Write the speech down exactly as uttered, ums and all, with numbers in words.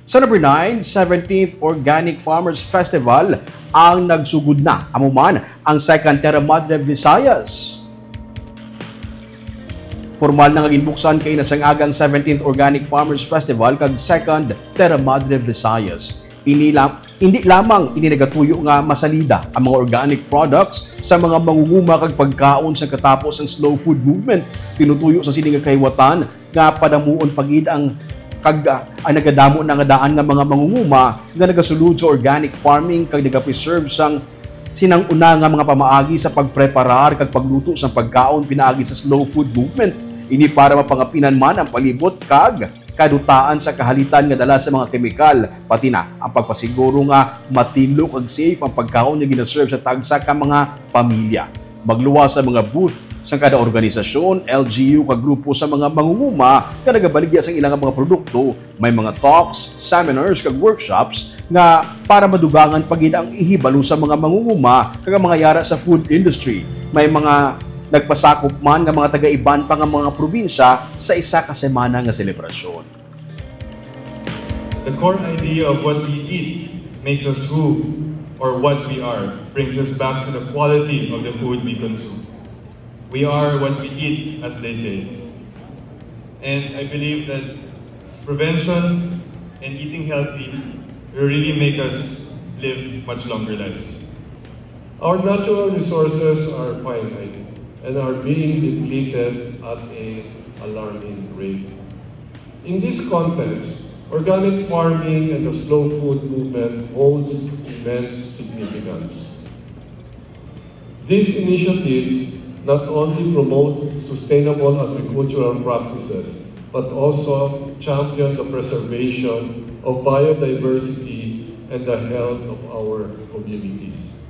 Sa number nine, seventeenth Organic Farmers Festival ang nagsugod na. Amo man ang Second Terra Madre Visayas. Pormal na nga ginbuksan kay nasang-aga ang seventeenth Organic Farmers Festival kag Second Terra Madre Visayas. Ini la-, hindi lamang ini nagatuyo nga masalida ang mga organic products sa mga mangunguma kag pagkaon sa katapos ang slow food movement. Tinutuyo sa sini nga kahiwatan nga padamuon pa gid ang kag, ah, ang nagadamo na nga daan nga mga mangunguma nga nagasulod sa organic farming kag nagapreserve sang sinang una nga mga pamaagi sa pagpreparar kag pagluto sang pagkaon pinaagi sa slow food movement. Ini para mapangapinan man ang palibot kag kadutaan sa kahalitan nga dala sa mga kemikal, pati na ang pagpasiguro nga matinlo kag safe ang pagkaon nga ginaserve sa tagsa ka mga pamilya. Magluwas sa mga booth sa kada organisasyon, L G U kag grupo sa mga mangunguma nga nagabaligya sang ilang mga produkto. May mga talks, seminars kag workshops nga para madugangan pa gid ang ihibalo sa mga mangunguma kag ang mga yara sa food industry. May mga nagpasakop man nga mga taga-iban pa nga mga probinsya sa isa ka semana nga selebrasyon. The core idea of what we eat makes us who or what we are brings us back to the quality of the food we consume. We are what we eat, as they say. And I believe that prevention and eating healthy will really make us live much longer lives. Our natural resources are finite and are being depleted at an alarming rate. In this context, organic farming and the slow food movement holds immense significance. These initiatives not only promote sustainable agricultural practices but also champion the preservation of biodiversity and the health of our communities.